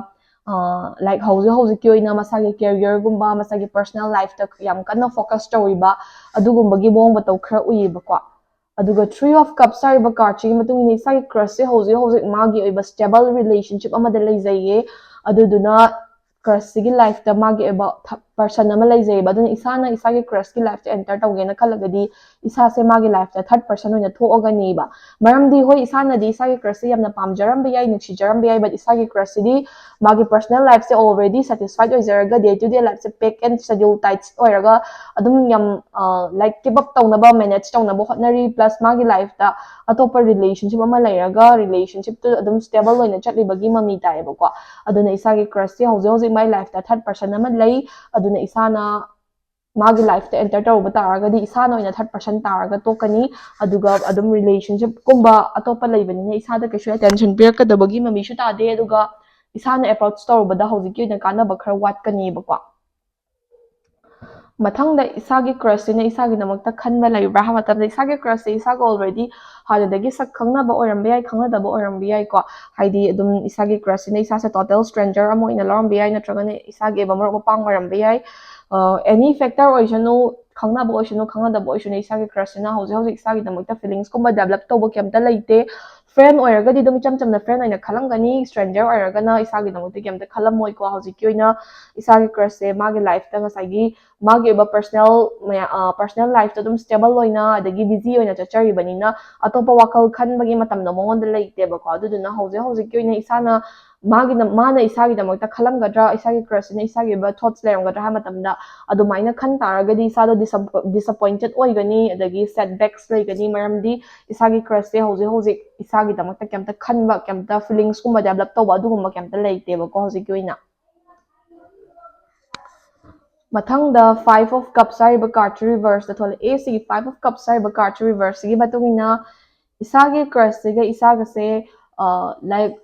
ꯂꯥꯏꯛ ꯍꯧꯖꯤꯛ ꯍꯧꯖꯤꯛꯀꯤ ꯑꯣꯏꯅ ꯃꯁꯥꯒꯤ career ꯒꯨꯝꯕ, ꯃꯁꯥꯒꯤ personal life ꯇ ꯌꯥꯝ ꯀꯟꯅ focus ꯇꯧꯔꯤꯕ, ꯑꯗꯨꯒꯨꯝꯕꯒꯤ ꯃꯑꯣꯡ ꯃꯇꯧ ꯈꯔ ꯎꯏꯌꯦꯕꯀꯣ꯫ ꯑꯗꯨꯒ Three of Cups ꯍꯥꯏꯔꯤꯕ card ꯁꯤꯒꯤ ꯃꯇꯨꯡ ꯏꯟꯅ ꯏꯁꯥꯒꯤ crush ꯁꯦ ꯍꯧꯖꯤꯛ ꯍꯧꯖꯤꯛ ꯃꯥꯒꯤ ꯑꯣꯏꯕ stable relationship ꯑꯃꯗ ꯂꯩꯖꯩꯌꯦ꯫ ꯑꯗꯨꯗꯨꯅ crush ꯁꯤꯒꯤ life ꯇ ꯃꯥꯒꯤ ꯑꯣꯏꯕ th-, person ꯑꯃ ꯂꯩꯖꯩꯌꯦꯕ꯫ ꯑꯗꯨꯅ ꯏꯁꯥꯅ ꯏꯁꯥꯒꯤ crush ꯀꯤ life ꯇ enter ꯇꯧꯒꯦꯅ ꯈꯜꯂꯒꯗꯤ ꯏꯁꯥꯁꯦ ꯃꯥꯒꯤ life ꯇ third person ꯑꯣꯏꯅ ꯊꯣꯛꯑꯒꯅꯦꯕ꯫ ꯃꯔꯝꯗꯤ ꯍꯣꯏ, ꯏꯁꯥꯅꯗꯤ ꯏꯁꯥꯒꯤ crush ꯁꯦ ꯌꯥꯝꯅ ꯄꯥꯝꯖꯔꯝꯕ ꯌꯥꯏ, ꯅꯨꯡꯁꯤꯖꯔꯝꯕ ꯌꯥꯏ, but ꯏꯁꯥꯒꯤ crush ꯁꯤꯗꯤ ꯃꯥꯒꯤ personal life say already satisfied ꯑꯣꯏꯖꯔꯒ, day to day life say pack and schedule tight ꯑꯣꯏꯔꯒ ꯑꯗꯨꯝ ꯌꯥꯝ, ꯂꯥꯏꯛ, keep up ꯇꯧꯅꯕ, manage ꯇꯧꯅꯕ ꯍꯣꯠꯅꯔꯤ, plus ꯃꯥꯒꯤ life ꯇ ꯑꯇꯣꯞꯄ relationship ꯑꯃ ꯂꯩꯔꯒ relationship ꯇꯨ ꯑꯗꯨꯝ stable ꯑꯣꯏꯅ ꯆꯠꯂꯤꯕꯒꯤ ꯃꯃꯤ ꯇꯥꯏꯌꯦꯕꯀꯣ꯫ ꯑꯗꯨꯅ ꯏꯁꯥꯒꯤ crush ꯁꯦ ꯍꯧꯖꯤꯛ ꯍꯧꯖꯤꯛ ꯃꯥꯏ life ꯇ third person ꯑꯃ ꯂꯩ꯫ ꯑꯗꯨꯅ ꯏꯁꯥꯅ ꯃꯥꯒꯤ life ꯇ enter ꯇꯧꯔꯨꯕ ꯇꯥꯔꯒꯗꯤ ꯏꯁꯥꯅ ꯑꯣꯏꯅ third person ꯇꯥꯔꯒ ꯇꯣꯛꯀꯅꯤ꯫ ꯑꯗꯨꯒ ꯑꯗꯨꯝ relationship ꯀꯨꯝꯕ ꯑꯇꯣꯞꯄ ꯂꯩꯕꯅꯤꯅ ꯏꯁꯥꯗ ꯀꯩꯁꯨ attention ꯄꯤꯔꯛꯀꯗꯕꯒꯤ ꯃꯃꯤꯁꯨ ꯇꯥꯗꯦ꯫ ꯑꯗꯨꯒ ꯏꯁꯥꯅ approach ꯇꯧꯔꯨꯕꯗ ꯍꯧꯖꯤꯛꯀꯤ ꯑꯣꯏꯅ ꯀꯥꯟꯅꯕ ꯈꯔ ꯋꯥꯠꯀꯅꯤꯕꯀꯣ꯫ ꯃꯊꯪꯗ ꯏꯁꯥꯒꯤ crushꯁꯤꯅ ꯏꯁꯥꯒꯤꯗꯃꯛꯇ ꯈꯟꯕ ꯂꯩꯕ꯭ꯔꯥ ꯍꯥꯏꯕ ꯃꯇꯝꯗ, ꯏꯁꯥꯒꯤ crushꯁꯦ ꯏꯁꯥꯒ already ꯍꯥꯟꯅꯗꯒꯤ ꯁꯛ ꯈꯪꯅꯕ ꯑꯣꯏꯔꯝꯕ ꯌꯥꯏ, ꯈꯪꯅꯗꯕ ꯑꯣꯏꯔꯝꯕ ꯌꯥꯏꯀꯣ꯫ ꯍꯥꯏꯗꯤ ꯑꯗꯨꯝ ꯏꯁꯥꯒꯤ crushꯁꯤꯅ ꯏꯁꯥꯁꯦ total stranger ꯑꯃ ꯑꯣꯏꯅ ꯂꯧꯔꯝꯕ ꯌꯥꯏ, ꯅꯠꯇ꯭ꯔꯒꯅ ꯏꯁꯥꯒꯤ ꯑꯣꯏꯕ ꯃꯔꯨꯞ ꯃꯄꯥꯡ ꯑꯣꯏꯔꯝꯕ ꯌꯥꯏ꯫ ꯑ, any factor ꯑꯣꯏꯁꯅꯨ, ꯈꯪꯅꯕ ꯑꯣꯏꯁꯅꯨ, ꯈꯪꯅꯗꯕ ꯑꯣꯏꯁꯅꯨ, ꯏꯁꯥꯒꯤ crushꯁꯤꯅ ꯍꯧꯖꯤꯛ ꯍꯧꯖꯤꯛ ꯏꯁꯥꯒꯤꯗꯃꯛꯇ feelings ꯀꯨꯝꯕ develop ꯇꯧꯕ ꯀꯩꯝꯇ ꯂꯩꯇꯦ꯫ Friend ꯑꯣꯏꯔꯒꯗꯤ ꯑꯗꯨꯝ ꯏꯆꯝ ꯆꯝꯅ friend ꯑꯣꯏꯅ ꯈꯜꯂꯝꯒꯅꯤ, stranger ꯑꯣꯏꯔꯒꯅ ꯏꯁꯥꯒꯤꯗꯃꯛꯇ ꯀꯩꯝꯇ ꯈꯜꯂꯝꯃꯣꯏꯀꯣ꯫ ꯍꯧꯖꯤꯛꯀꯤ ꯑꯣꯏꯅ ꯏꯁꯥꯒꯤ crushꯁꯦ ꯃꯥꯒꯤ lifeꯇ ꯉꯁꯥꯏꯒꯤ ꯃꯥꯒꯤ ꯑꯣꯏꯕ personal ꯃꯌꯥ-, ꯑ, personal lifeꯇ ꯑꯗꯨꯝ stable ꯑꯣꯏꯅ ꯑꯗꯒꯤ busy ꯑꯣꯏꯅ ꯆꯠꯆꯔꯤꯕꯅꯤꯅ ꯑꯇꯣꯞꯄ ꯋꯥꯈꯜ ꯈꯟꯕꯒꯤ ꯃꯇꯝꯗꯣ ꯃꯉꯣꯟꯗ ꯂꯩꯇꯦꯕꯀꯣ꯫ ꯑꯗꯨꯗꯨꯅ ꯍꯧꯖꯤꯛ ꯍꯧꯖꯤꯛꯀꯤ ꯑꯣꯏꯅ ꯏꯁꯥꯅ ꯃꯥꯒꯤꯗ-, ꯃꯥꯅ ꯏꯁꯥꯒꯤꯗꯃꯛꯇ ꯈꯜꯂꯝꯒꯗ꯭ꯔꯥ, ꯏꯁꯥꯒꯤ crushꯁꯤꯅ ꯏꯁꯥꯒꯤ ꯑꯣꯏꯕ thoughts ꯂꯩꯔꯝꯒꯗ꯭ꯔꯥ ꯍꯥꯏꯕ ꯃꯇꯝꯗ ꯑꯗꯨꯃꯥꯏꯅ ꯈꯟ ꯇꯥꯔꯒꯗꯤ ꯏꯁꯥꯗꯣ disap-, disappointed ꯑꯣꯏꯒꯅꯤ, ꯑꯗꯒꯤ setbacks ꯂꯩꯒꯅꯤ꯫ ꯃꯔꯝꯗꯤ ꯏꯁꯥꯒꯤ crushꯁꯦ ꯍꯧꯖꯤꯛ ꯍꯧꯖꯤꯛ ꯏꯁꯥꯒꯤꯗꯃꯛꯇ ꯀꯩꯝꯇ ꯈꯟꯕ, ꯀꯩꯝꯇ feelings ꯀꯨꯝꯕ develop ꯇꯧꯕ ꯑꯗꯨꯒꯨꯝꯕ ꯀꯩꯝꯇ ꯂꯩꯇꯦꯕꯀꯣ ꯍꯧꯖꯤꯛꯀꯤ ꯑꯣꯏꯅ꯫ ꯃꯊꯪꯗ Five of Cups ꯍꯥꯏꯔꯤꯕ cardꯁꯦ reverseꯇ ꯊꯣꯛꯂꯛꯑꯦ꯫ ꯁꯤꯒꯤ Five of Cups ꯍꯥꯏꯔꯤꯕ cardꯀꯤ reverseꯁꯤꯒꯤ ꯃꯇꯨꯡ ꯏꯟꯅ ꯏꯁꯥꯒꯤ crushꯁꯤꯒ ꯏꯁꯥꯒꯁꯦ, ꯑ, like,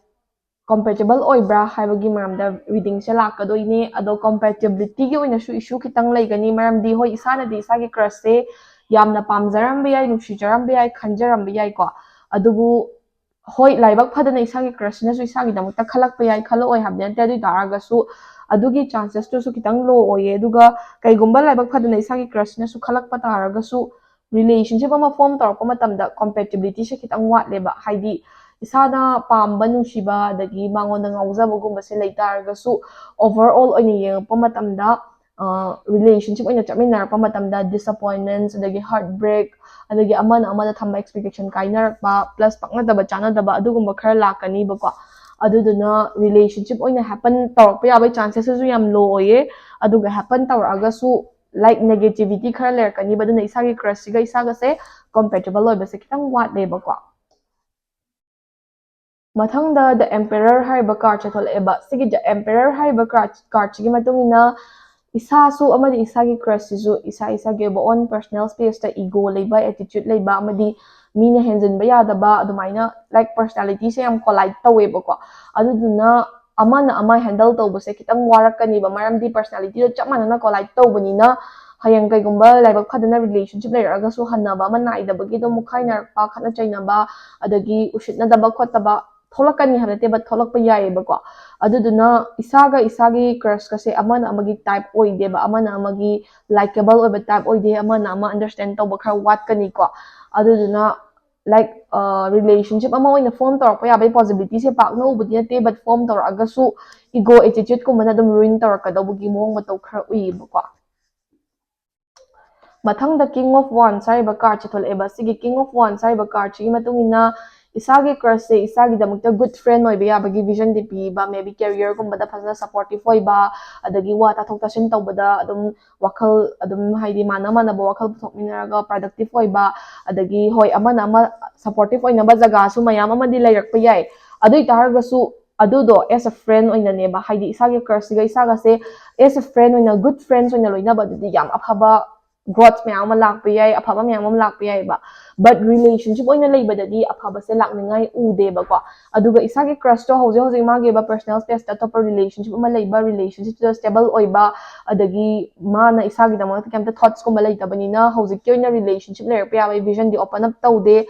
compatible ꯑꯣꯏꯕ꯭ꯔꯥ ꯍꯥꯏꯕꯒꯤ ꯃꯔꯝꯗ readingꯁꯦ ꯂꯥꯛꯀꯗꯣꯏꯅꯦ꯫ ꯑꯗꯣ compatibilityꯒꯤ ꯑꯣꯏꯅꯁꯨ issue ꯈꯤꯇꯪ ꯂꯩꯒꯅꯤ, ꯃꯔꯝꯗꯤ ꯍꯣꯏ, ꯏꯁꯥꯅꯗꯤ ꯏꯁꯥꯒꯤ crushꯁꯦ ꯌꯥꯝꯅ ꯄꯥꯝꯖꯔꯝꯕ ꯌꯥꯏ, ꯅꯨꯡꯁꯤꯖꯔꯝꯕ ꯌꯥꯏ, ꯈꯟꯖꯔꯝꯕ ꯌꯥꯏꯀꯣ꯫ ꯑꯗꯨꯕꯨ ꯍꯣꯏ, ꯂꯥꯏꯕꯛ ꯐꯗꯅ ꯏꯁꯥꯒꯤ crushꯁꯤꯅꯁꯨ ꯏꯁꯥꯒꯤꯗꯃꯛꯇ ꯈꯜꯂꯛꯄ ꯌꯥꯏ, ꯈꯜꯂꯛꯑꯣꯏ ꯍꯥꯏꯕꯗꯤ ꯅꯠꯇꯦ꯫ ꯑꯗꯨ ꯑꯣꯏ ꯇꯥꯔꯒꯁꯨ ꯑꯗꯨꯒꯤ chancesꯇꯨꯁꯨ ꯈꯤꯇꯪ low ꯑꯣꯏꯌꯦ꯫ ꯑꯗꯨꯒ ꯀꯩꯒꯨꯝꯕ ꯂꯥꯏꯕꯛ ꯐꯗꯅ ꯏꯁꯥꯒꯤ crushꯁꯤꯅꯁꯨ ꯈꯜꯂꯛꯄ ꯇꯥꯔꯒꯁꯨ relationship ꯑꯃ form ꯇꯧꯔꯛꯄ ꯃꯇꯝꯗ compatibilityꯁꯦ ꯈꯤꯇꯪ ꯋꯥꯠꯂꯦꯕ꯫ ꯍꯥꯏꯗꯤ ꯏꯁꯥꯅ ꯄꯥꯝꯕ, ꯅꯨꯡꯁꯤꯕ, ꯑꯗꯒꯤ ꯃꯉꯣꯟꯗ ꯉꯥꯎꯖꯕꯒꯨꯝꯕꯁꯦ ꯂꯩ ꯇꯥꯔꯒꯁꯨ, overall ꯑꯣꯏꯅ ꯌꯦꯡꯉꯛꯄ ꯃꯇꯝꯗ, ꯑ, relationship ꯑꯣꯏꯅ ꯆꯠꯃꯤꯟꯅꯔꯛꯄ ꯃꯇꯝꯗ disappointments, ꯑꯗꯒꯤ heartbreak, ꯑꯗꯒꯤ ꯑꯃꯅ ꯑꯃꯗ ꯊꯝꯕ expectation ꯀꯥꯏꯅꯔꯛꯄ, plus ꯄꯛꯅꯗꯕ ꯆꯥꯅꯗꯕ ꯑꯗꯨꯒꯨꯝꯕ ꯈꯔ ꯂꯥꯛꯀꯅꯤꯕꯀꯣ꯫ ꯑꯗꯨꯗꯨꯅ relationship ꯑꯣꯏꯅ happen ꯇꯧꯔꯛꯄ ꯌꯥꯕꯒꯤ chancesꯁꯤꯁꯨ ꯌꯥꯝ low ꯑꯣꯏꯌꯦ꯫ ꯑꯗꯨꯒ happen ꯇꯧꯔꯛꯑꯒꯁꯨ, like, negativity ꯈꯔ ꯂꯩꯔꯛꯀꯅꯤꯕ꯫ ꯑꯗꯨꯅ ꯏꯁꯥꯒꯤ crushꯁꯤꯒ ꯏꯁꯥꯒꯁꯦ compatible ꯑꯣꯏꯕꯁꯦ ꯈꯤꯇꯪ ꯋꯥꯠꯂꯦꯕꯀꯣ꯫ ꯃꯊꯪꯗ The Emperor ꯍꯥꯏꯔꯤꯕ cardꯁꯦ ꯊꯣꯛꯂꯛꯑꯦꯕ꯫ ꯁꯤꯒꯤ The Emperor ꯍꯥꯏꯔꯤꯕ card, cardꯁꯤꯒꯤ ꯃꯇꯨꯡ ꯏꯟꯅ ꯏꯁꯥꯁꯨ ꯑꯃꯗꯤ ꯏꯁꯥꯒꯤ crushꯁꯤꯁꯨ ꯏꯁꯥ ꯏꯁꯥꯒꯤ ꯑꯣꯏꯕ own personal spaceꯇ ego ꯂꯩꯕ, attitude ꯂꯩꯕ, ꯑꯃꯗꯤ ꯃꯤꯅ ꯍꯦꯟꯖꯤꯟꯕ ꯌꯥꯗꯕ, ꯑꯗꯨꯃꯥꯏꯅ, like, personalityꯁꯦ ꯌꯥꯝ collide ꯇꯧꯋꯦꯕꯀꯣ꯫ ꯑꯗꯨꯗꯨꯅ ꯑꯃꯅ ꯑꯃ handle ꯇꯧꯕꯁꯦ ꯈꯤꯇꯪ ꯋꯥꯔꯛꯀꯅꯤꯕ, ꯃꯔꯝꯗꯤ personalityꯗꯣ ꯆꯞ ꯃꯥꯟꯅꯅ collide ꯇꯧꯕꯅꯤꯅ, ꯍꯌꯦꯡ ꯀꯩꯒꯨꯝꯕ ꯂꯥꯏꯕꯛ ꯐꯗꯅ relationship ꯂꯩꯔꯛꯑꯒꯁꯨ ꯍꯟꯅꯕ ꯑꯃ ꯅꯥꯏꯗꯕꯒꯤ ꯑꯗꯨꯝ ꯃꯨꯛꯈꯥꯏꯅꯔꯛꯄ, ꯈꯠꯅ ꯆꯩꯅꯕ, ꯑꯗꯒꯤ ꯎꯁꯤꯠꯅꯗꯕ ꯈꯣꯠꯇꯕ ꯊꯣꯛꯂꯛꯀꯅꯤ ꯍꯥꯏꯕ ꯅꯠꯇꯦ, but ꯊꯣꯛꯂꯛꯄ ꯌꯥꯏꯌꯦꯕꯀꯣ꯫ ꯑꯗꯨꯗꯨꯅ ꯏꯁꯥꯒ ꯏꯁꯥꯒꯤ crushꯀꯁꯦ ꯑꯃꯅ ꯑꯃꯒꯤ type ꯑꯣꯏꯗꯦꯕ, ꯑꯃꯅ ꯑꯃꯒꯤ likable ꯑꯣꯏꯕ type ꯑꯣꯏꯗꯦ, ꯑꯃꯅ ꯑꯃ understand ꯇꯧꯕ ꯈꯔ ꯋꯥꯠꯀꯅꯤꯀꯣ꯫ ꯑꯗꯨꯗꯨꯅ like relationship ꯑꯃ ꯑꯣꯏꯅ form ꯇꯧꯔꯛꯄ ꯌꯥꯕꯒꯤ possibilityꯁꯦ ꯄꯥꯛꯅ ꯎꯕꯗꯤ ꯅꯠꯇꯦ, but form ꯇꯧꯔꯛꯑꯒꯁꯨ ego attitudeꯀꯨꯝꯕꯅ ꯑꯗꯨꯝ ruin ꯇꯧꯔꯛꯀꯗꯧꯕꯒꯤ ꯃꯑꯣꯡ ꯃꯇꯧ ꯈꯔ ꯎꯏꯌꯦꯕꯀꯣ꯫ ꯃꯊꯪꯗ King of Wands ꯍꯥꯏꯔꯤꯕ cardꯁꯦ ꯊꯣꯛꯂꯛꯑꯦꯕ꯫ ꯁꯤꯒꯤ King of Wands ꯍꯥꯏꯔꯤꯕ cardꯁꯤꯒꯤ ꯃꯇꯨꯡ ꯏꯟꯅ ꯏꯁꯥꯒꯤ crushꯁꯦ ꯏꯁꯥꯒꯤꯗꯃꯛꯇ good friend ꯑꯣꯏꯕ ꯌꯥꯕꯒꯤ visionꯗꯤ ꯄꯤꯕ, maybe careerꯒꯨꯝꯕꯗ ꯐꯖꯅ supportive ꯑꯣꯏꯕ, ꯑꯗꯒꯤ ꯋꯥ ꯇꯥꯊꯣꯛ ꯇꯥꯁꯤꯟ ꯇꯧꯕꯗ ꯑꯗꯨꯝ ꯋꯥꯈꯜ ꯑꯗꯨꯝ ꯍꯥꯏꯗꯤ ꯃꯥꯟꯅ ꯃꯥꯟꯅꯕ ꯋꯥꯈꯜ ꯄꯨꯊꯣꯛꯃꯤꯟꯅꯔꯒ productive ꯑꯣꯏꯕ, ꯑꯗꯒꯤ ꯍꯣꯏ ꯑꯃꯅ ꯑꯃ supportive ꯑꯣꯏꯅꯕ ꯖꯒꯥꯁꯨ ꯃꯌꯥꯝ ꯑꯃꯗꯤ ꯂꯩꯔꯛꯄ ꯌꯥꯏ꯫ ꯑꯗꯨ ꯑꯣꯏꯇꯥꯔꯒꯁꯨ ꯑꯗꯨꯗꯣ as a friend ꯑꯣꯏꯅꯅꯦꯕ, ꯍꯥꯏꯗꯤ ꯏꯁꯥꯒꯤ crushꯁꯤꯒ ꯏꯁꯥꯒꯁꯦ as a friend ꯑꯣꯏꯅ good friends ꯑꯣꯏꯅ ꯂꯣꯏꯅꯕ ꯑꯗꯨꯗꯤ ꯌꯥꯝ ꯑꯐꯕ growth ꯃꯌꯥꯝ ꯑꯃ ꯂꯥꯛꯄ ꯌꯥꯏ, ꯑꯐꯕ ꯃꯌꯥꯝ ꯑꯃ ꯂꯥꯛꯄ ꯌꯥꯏꯑꯕ꯫ But relationship ꯑꯣꯏꯅ ꯂꯩꯕꯗꯗꯤ ꯑꯐꯕꯁꯦ ꯂꯥꯛꯅꯤꯡꯉꯥꯏ ꯎꯗꯦꯕꯀꯣ꯫ ꯑꯗꯨꯒ ꯏꯁꯥꯒꯤ crushꯇꯣ ꯍꯧꯖꯤꯛ ꯍꯧꯖꯤꯛ ꯃꯥꯒꯤ ꯑꯣꯏꯕ personal spaceꯇ ꯑꯇꯣꯞꯄ relationship ꯑꯃ ꯂꯩꯕ, relationshipꯇꯨꯗ stable ꯑꯣꯏꯕ, ꯑꯗꯒꯤ ꯃꯥꯅ ꯏꯁꯥꯒꯤꯗꯃꯛꯇ ꯀꯩꯝꯇ thoughtsꯀꯨꯝꯕ ꯂꯩꯇꯕꯅꯤꯅ ꯍꯧꯖꯤꯛꯀꯤ ꯑꯣꯏꯅ relationship ꯂꯩꯔꯛꯄ ꯌꯥꯕꯒꯤ visionꯗꯤ open up ꯇꯧꯗꯦ꯫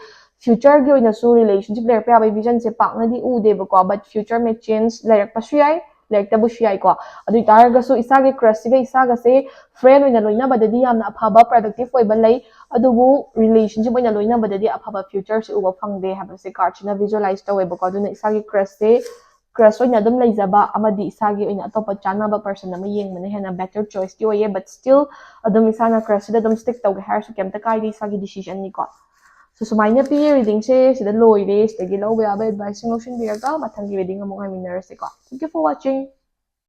Futureꯒꯤ ꯑꯣꯏꯅꯁꯨ relationship ꯂꯩꯔꯛꯄ ꯌꯥꯕꯒꯤ visionꯁꯦ ꯄꯥꯛꯅꯗꯤ ꯎꯗꯦꯕꯀꯣ, but future may change, ꯂꯩꯔꯛꯄꯁꯨ ꯌꯥꯏ, ꯂꯩꯔꯛꯇꯕꯁꯨ ꯌꯥꯏꯀꯣ꯫ ꯑꯗꯨ ꯑꯣꯏꯇꯥꯔꯒꯁꯨ ꯏꯁꯥꯒꯤ crushꯁꯤꯒ ꯏꯁꯥꯒꯁꯦ friend ꯑꯣꯏꯅ ꯂꯣꯏꯅꯕꯗꯗꯤ ꯌꯥꯝꯅ ꯑꯐꯕ productive ꯑꯣꯏꯕ ꯂꯩ, ꯑꯗꯨꯕꯨ relationship ꯑꯣꯏꯅ ꯂꯣꯏꯅꯕꯗꯗꯤ ꯑꯐꯕ futureꯁꯦ ꯎꯕ ꯐꯪꯗꯦ ꯍꯥꯏꯕꯁꯦ cardꯁꯤꯅ visualize ꯇꯧꯋꯦꯕꯀꯣ꯫ ꯑꯗꯨꯅ ꯏꯁꯥꯒꯤ crushꯁꯦ crush ꯑꯣꯏꯅ ꯑꯗꯨꯝ ꯂꯩꯖꯕ ꯑꯃꯗꯤ ꯏꯁꯥꯒꯤ ꯑꯣꯏꯅ ꯑꯇꯣꯞꯄ ꯆꯥꯅꯕ person ꯑꯃ ꯌꯦꯡꯕꯅ ꯍꯦꯟꯅ better choiceꯇꯤ ꯑꯣꯏꯌꯦ꯫ But still ꯑꯗꯨꯝ ꯏꯁꯥꯅ crushꯁꯤꯗ ꯑꯗꯨꯝ stick ꯇꯧꯒꯦ ꯍꯥꯏꯔꯁꯨ ꯀꯩꯝꯇ ꯀꯥꯏꯗꯦ, ꯏꯁꯥꯒꯤ decisionꯅꯤꯀꯣ꯫ So ꯁꯨꯃꯥꯏꯅ ꯄꯤꯌꯦ readingꯁꯦ, ꯁꯤꯗ ꯂꯣꯏꯔꯦ꯫ ꯁꯤꯗꯒꯤ ꯂꯧꯕ ꯌꯥꯕ adviceꯁꯤꯡ ꯂꯧꯁꯤꯟꯕꯤꯔꯒ ꯃꯊꯪꯒꯤ reading ꯑꯃꯨꯛ ꯉꯥꯏꯃꯤꯟꯅꯔꯁꯤꯀꯣ꯫ Thank you for watching.